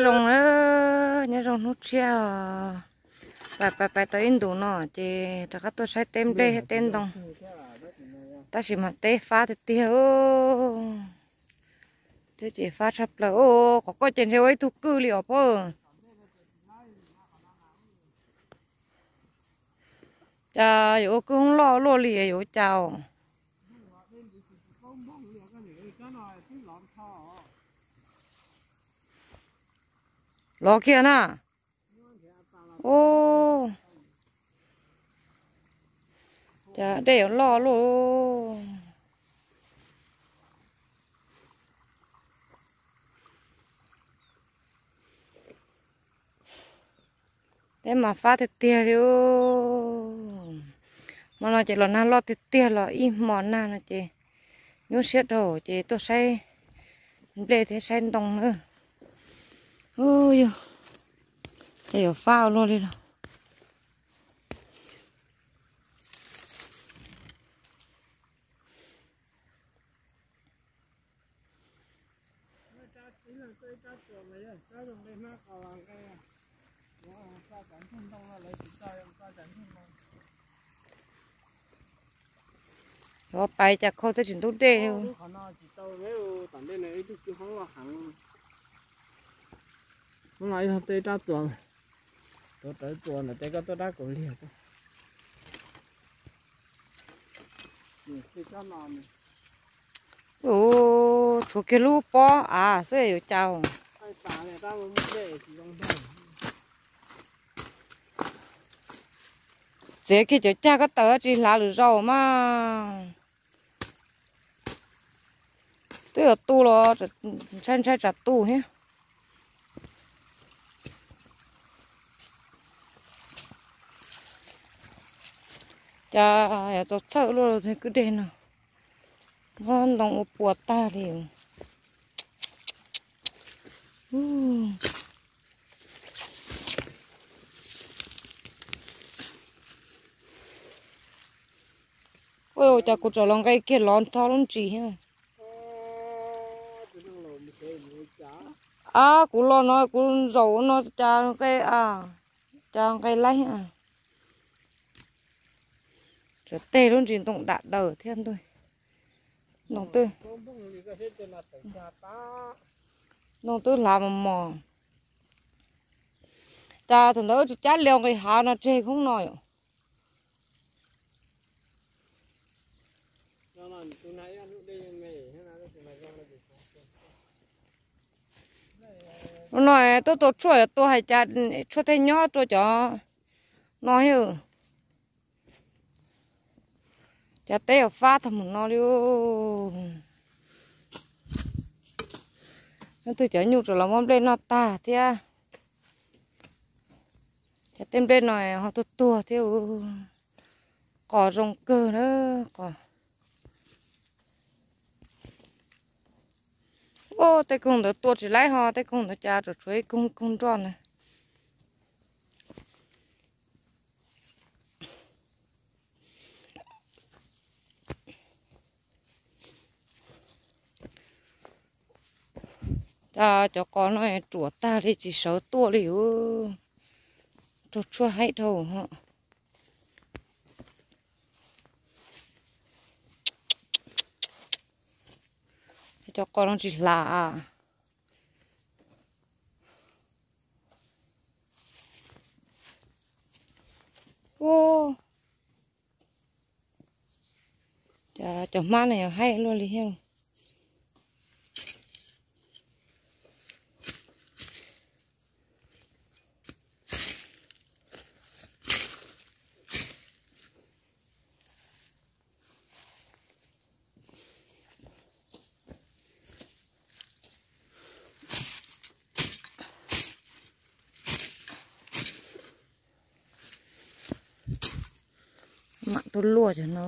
Zoo na, nyob zoo hnub tshiab os. Pais pais pais tau ib ntus no ces rov qab tuaj saib teb nplej thiab teb ntoo, tab sis mas teb fab tiag tiag. Teb ces fab tshaj plaws. Qhov koj ces ntshe ua ib tug kwj li os pab. Cas yuav ua kwj hoob loj luaj li yuav ua cas os? Lov kiag na. Ub, cas dej yuav loj luaj. Teb mas fab tiag tiag li. Hmo no ces los nag loj tiag tiag, los ib hmo nag no ces nyuaj siab dhau ces tuaj saib nplej thiab saib ntoo na. Ub yog, ces yuav fab ua luaj li los. Yuav pais cas khau twb tsis ntub dej li. Hnub no ib tug teb rab txuas, tuav rawv txuas ntawm tej koj tuaj rab kaus liag. Ub, tshuav kiag lub pob av xwb yuav cas. Txiav kiag cov cag koj tawm tsis hlav lwm zaus mas. Twb yuav tu los ntshai ntshai tsam tu thiab. Cas yuav txaus txhawj luaj kwj deg no. Muab ntoo ua puas tag li. Ua cas kuv tseem los nqe kiag lov ntho lub ntsis thiab. Ab, kuv los no kuv zaum no cas nqe, cas nqe laib. Tsuas tej lub ntsis ntoo dam daws thiab ntuj. Ntoo twb, ntoo twb hlav mos mos. Cas thaum ntawd wb tsis cab lias nqis hav no tseg khoob no yom. Hnub no tuaj tua tshuaj yuav tua hais cas tshuaj tej nyob rau cov no thiab. Cov teb yuav fab tag mus no li. Leej twg cov nyuj tseem los muab nplej noj tag thiab. Cov tej nplej no ho tuag tuag thiab. Qos zoo kawg na, qos. Ub, tej koog ntawd tua tsis laib ho, tej koog ntawd cas tseem tshuav ib koog koog nroj ntawd. Cas cov qos no ruam tag li tsis sawv tuaj li. Raug tshuaj haib dhau ho. Cov qos no tsis hlav. Ub, cov hmab no yog haib luaj li thiab. Mam tuaj luaj cov no.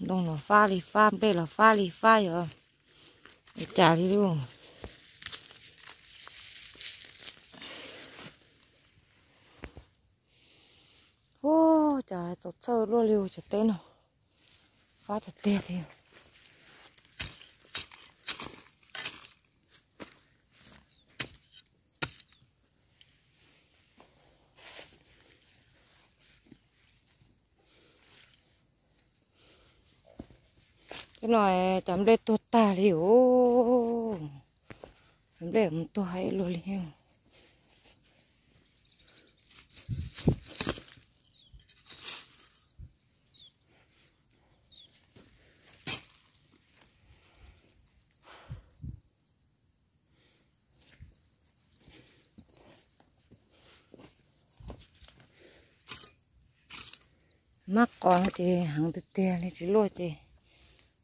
Ntoo los fab li fab, nplej los fab li fab, yog ua cas li lauj. Cas txaus txhawj luaj li cov teb no, fab tiag tiag li. Tej no cov nplej tuag tag li os. Cov nplej mus tuag heev luaj li. Mab qos ces heev tiag tiag li, tsis luaj ces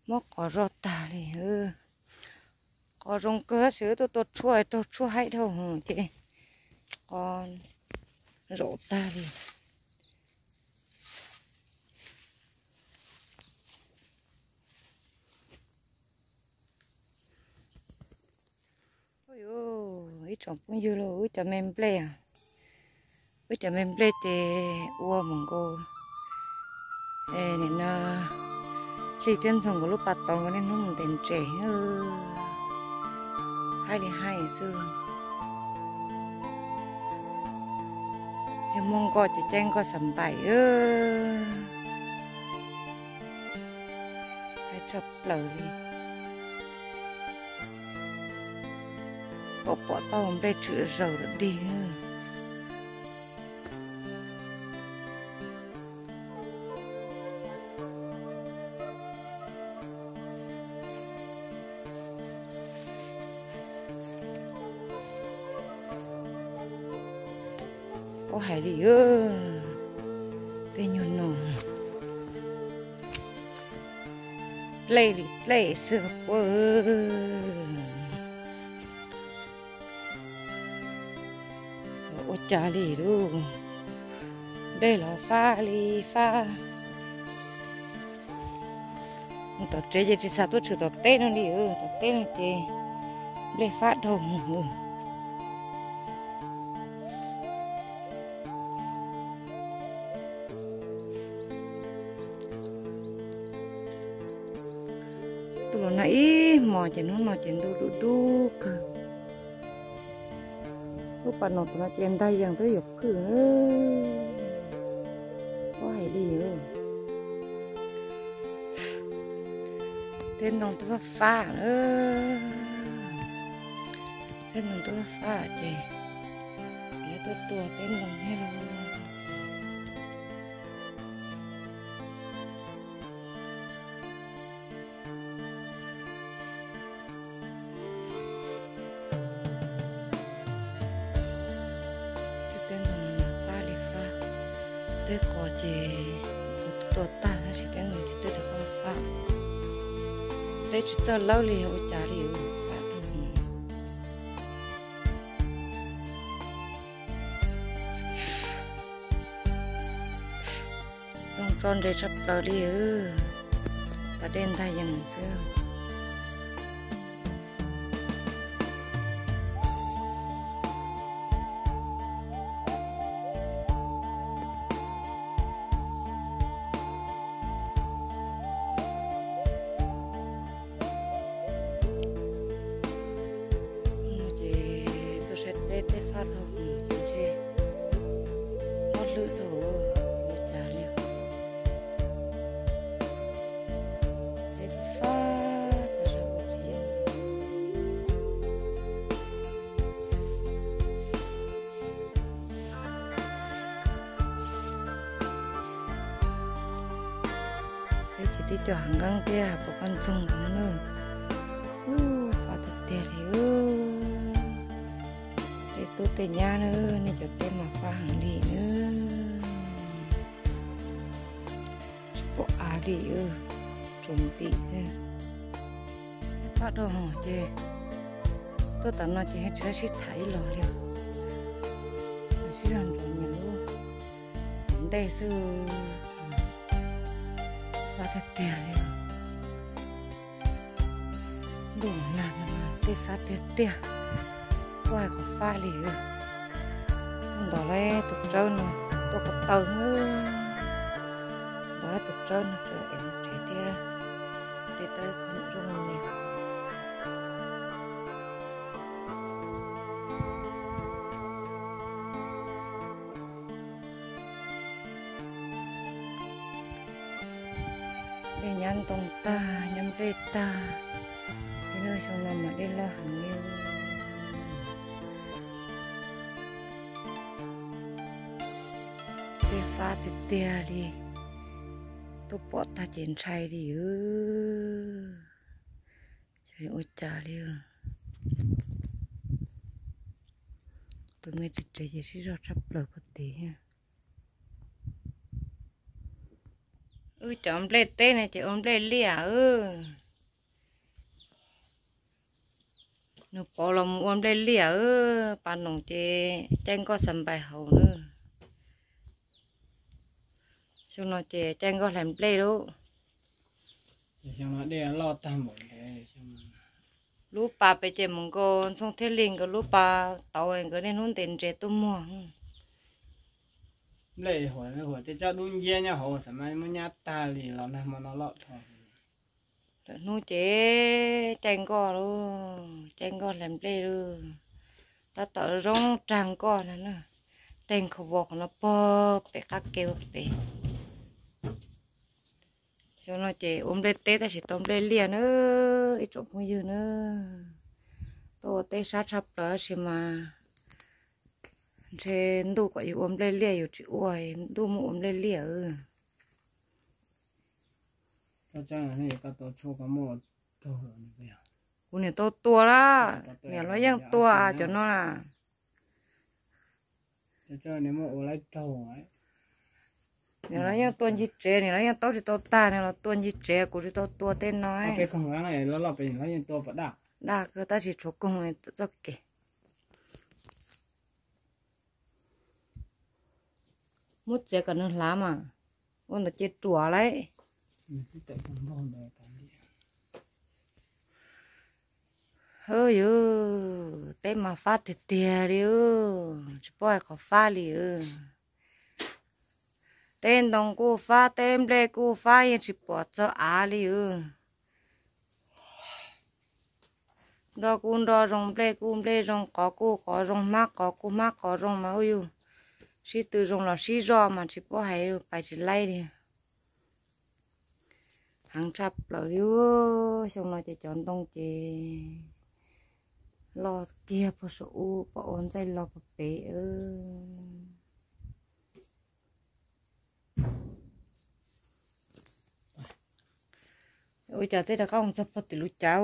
mob qos zoj tag li. Qos zoo kawg, tab sis tuaj tua tshuaj raug tshuaj haib dhau ces qos zaum tag li. Ib tsoom phooj ywg, wb cov me nplej, wb cov me nplej ces ua mus nkaus, nim no Hli thiab Ntxoog nkawd lub pas tod nkawd niaj hnub mus ntes ntses, haib li haib xwb. Yog muaj nkoj ces caij nkoj xav npaim. Haib tshaj plaws li. Pom pom tau nplej tshwm zaws lawm dig. Ua hais li, tej nyuag no nplej li nplej xwb puab. Ua cas li lauj, nplej los fab li fab. Mus tom tsev ces tsis xav tuaj tshwm tom teb no li, tom teb no ces nplej fab dhau mus. Tuaj los nag ib hmos ces hnub no ces ntuj dub dub kawg. Lub pas no tom no ces ntag yees twb yuav phwj. Ua hais li, teb ntoo twb fab fab, teb ntoo twb fab fab ces yuav tuaj tua teb ntoo thiab lauj. Tej teb ntoo fab li fab, teb qos ces tua tag tab sis teb ntoo ces twb rov qab fab. Teb tsis txawj lawb li ua cas li, fab dhau. Zoo tso ntses tshaj plaws li, pas dej ntag yees xwb. Ces tuaj saib teb, teb fab dhau ces ntshe mob hlwb dhau, ua cas li. Teb fab tas zog ua tsis yeej. Teb ces tib co hav nqeeb thiab pom qab ntxoog no na. Fab tiag tiag li. Tej tub tej nyab na, nej cov teb mas fab heev li na. Tsis pom av li, tsaus nti thiab. Fab dhau hwv ces tuaj tom no ces tsis sib tham ib los li. Sib zog ntsoov nyias lub ntej xwb. Fab tiag tiag li. Ntuj nag no tej fab tiag tiag, kuj hais qhov fab li. Ntov lawm tus tsawb no tuaj ko taw xwb. Tab tus tsawb no tso es mus tsev thiab. Li tau ib qho nyuam rooj me me. Dej nyab ntoo tag, nyab nplej tag, li no xyoo no mas dej loj heev li. Dej fab tiag tiag li, tuaj pom tag ces ntshai li. Ua cas li, tus me tsev tsev ces sib zog tshaj plaws puag tid. Wb cov nplej teb no ces ua nplej liaj wb. Nws pov los mus ua nplej liaj wb, pas noom ces caij nkoj xa npais haus na. Xyoo no ces caij nkoj hlais nplej lauj. Lub pas pem ces mus nkaus Ntxooj Thiaj Lis nkawd lub pas tauv, nkawd niaj hnub ntes ntses tuaj muag. Nplej huam huam tej tsob dub nciab nyob hauv xav mas muab nyab tag li los nag hmo no loj dhau. Lawm hnub ces caij nkoj lauj, caij nkoj hlais nplej lauj. Tab tom zoo rag nkoj na, tej nkhaus vos qhov no puag pem qab ke ua pem. Xyoo no ces ua nplej teb tab sis tau nplej liaj na, ib tsoom phooj ywg na. Tuaj ua teb sab tshaj plaws tab sis mas ntshe ntuj kom yus ua nplej liaj yus tsis ua, ntuj muab ua nplej liaj. Kuv niam tau tua lawm, niam los yeej tua cov no na. Niam los yeej tua ncig tsev, niam los yeej taub tsis tau tag, niam los tua ncig tsev, kuv tsis tau tua tej no. Dag kawg tab sis tshuav koog txoj kev. Muab txiav kom nws hlav mas, ua ntawd ces ruam lauj. Hwb, yus teb mas fab tiag tiag li, tsis paub hais qhov fab li. Teb ntoo kuj fab, teb nplej kuj fab, yeej tsis pom txog av li. Nroj kuj nroj zoo, nplej kuj nplej zoo, qov kuj qov zoo, hmab qov kuj hmab qov zoo mas ua yus sib tw zoo los sib zog mas tsis paub hais, pais tsis laib li. Heev tshaj plaws li, xyoo no ces cov ntoo ces loj kiag puag saum ub, pom ua ntxaij los puag pem. Ua cas tej rov qab mus txog puag tim lub cav,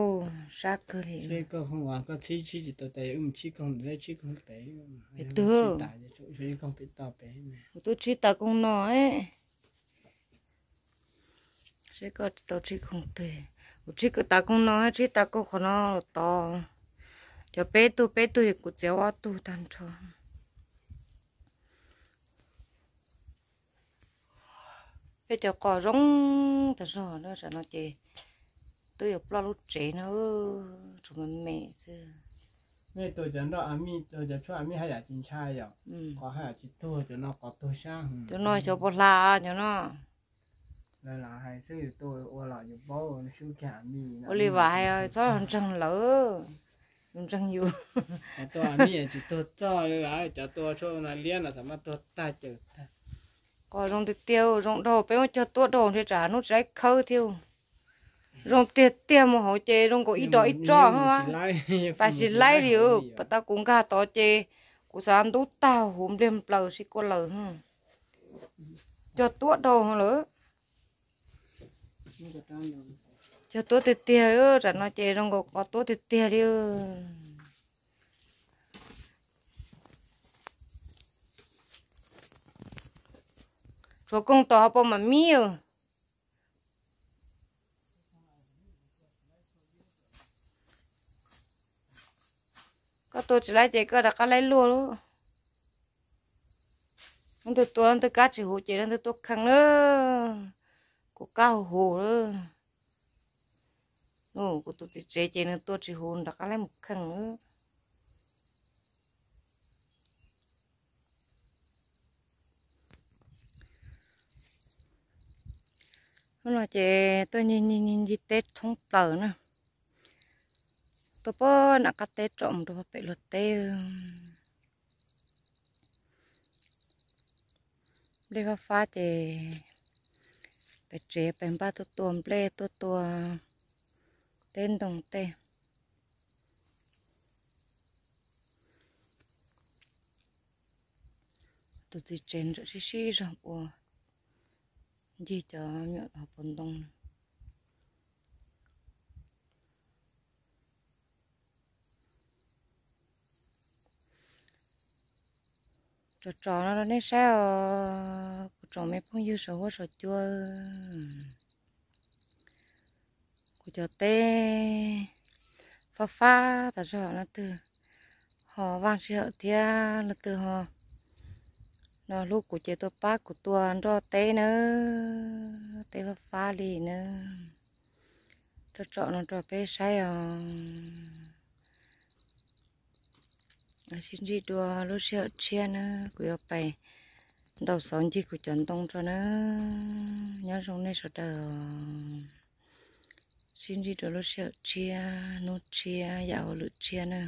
sab kawg li. Koj txhib tsis tau tas, wb mus txhib koog ntawd, txhib koog pem. Pem twg? Kuv twb txhib tas koog no. Seb koj tau txhib koog twg. Kuv txhib tas koog no, txhib tas koog qhov no los tod. Cov peb tug peb tug, kuv txiav ob tug tag nrho. Peb cov qos zoo tas zog na, tam no ces twb yuav ploj lub tsev no, tsuas me me xwb. Nej tua cov nroj a mij, tua cov tshuaj a mij haj yam tsis ntshai yom? Qos haj yam tsis tuag, cov no qos tuag sab. Cov no xyov puas hla cov no. Lawv lam hais xwb, yus tua ua los yus paub, swb kiag a mij. Ua li vam hais txhob ntseeg lawv, yus ntseeg yus. Tua a mij tsis tuag txog li, cov tua tshuaj no liab no txawm mas tuag tag cawm tag. Qos zoo tiag tiag, zoo dhau, peb muab cog tuab dhau ntshe tsam hnub tsis laib khawb thiab. Zoo tiag tiag, mus hauv ces zoo nkaus ib dos ib tsob, pas tsis laib li. Pas tau kuv nkag tod ces kuv xav ntub tag huv npliag nplaws sib kuaj lawm. Cog tuab dhau lawm. Cog tuab tiag tiag, tsam no ces zoo nkaus qos tuab tiag tiag li. Tshuav koog tom hauv paus mam mib. Koj tua tsis laib ces koj rov qab laib luaj lub. Leej twg tua leej twg kab tsis huv ces leej twg tuaj kheej na. Kuv kab huv huv lawm. Kuv tus txiv tsev ces nws tua tsis huv rov qab laib mus kheej lawm. Hnub no ces tuaj ncig ncig ncig ncig teb thoob plaws na. Tuaj pem nram qab teb tsom mus rau pem luag teb. Nplej fab fab ces pem tsev pem npaj tuaj tua nplej tuaj tua teb ntoo tej. Tus txiv tsev ntawm sib sib zog ua ncig cov me nyuam hauv paus ntoo. Tsom tsom no rau nej saib os kuv tsoom me phooj ywg saum huab saum cua. Kuv cov teb fab fab tas zog, leej twg ho vaj sij hawm thiab leej twg ho no hlub kuv ces tuaj pab kuv tua nroj teb na. Teb fab fab li na. Tsom tsom no rau peb saib os. Sib ntsib dua lub sij hawm tshiab na, kuv yuav pais ntaus xauv ncig kuv cov ntoo tso na. Nyob zoo nej sawv daws. Sib ntsib dua lub sij hawm tshiab, hnub tshiab, yam hauj lwm tshiab na.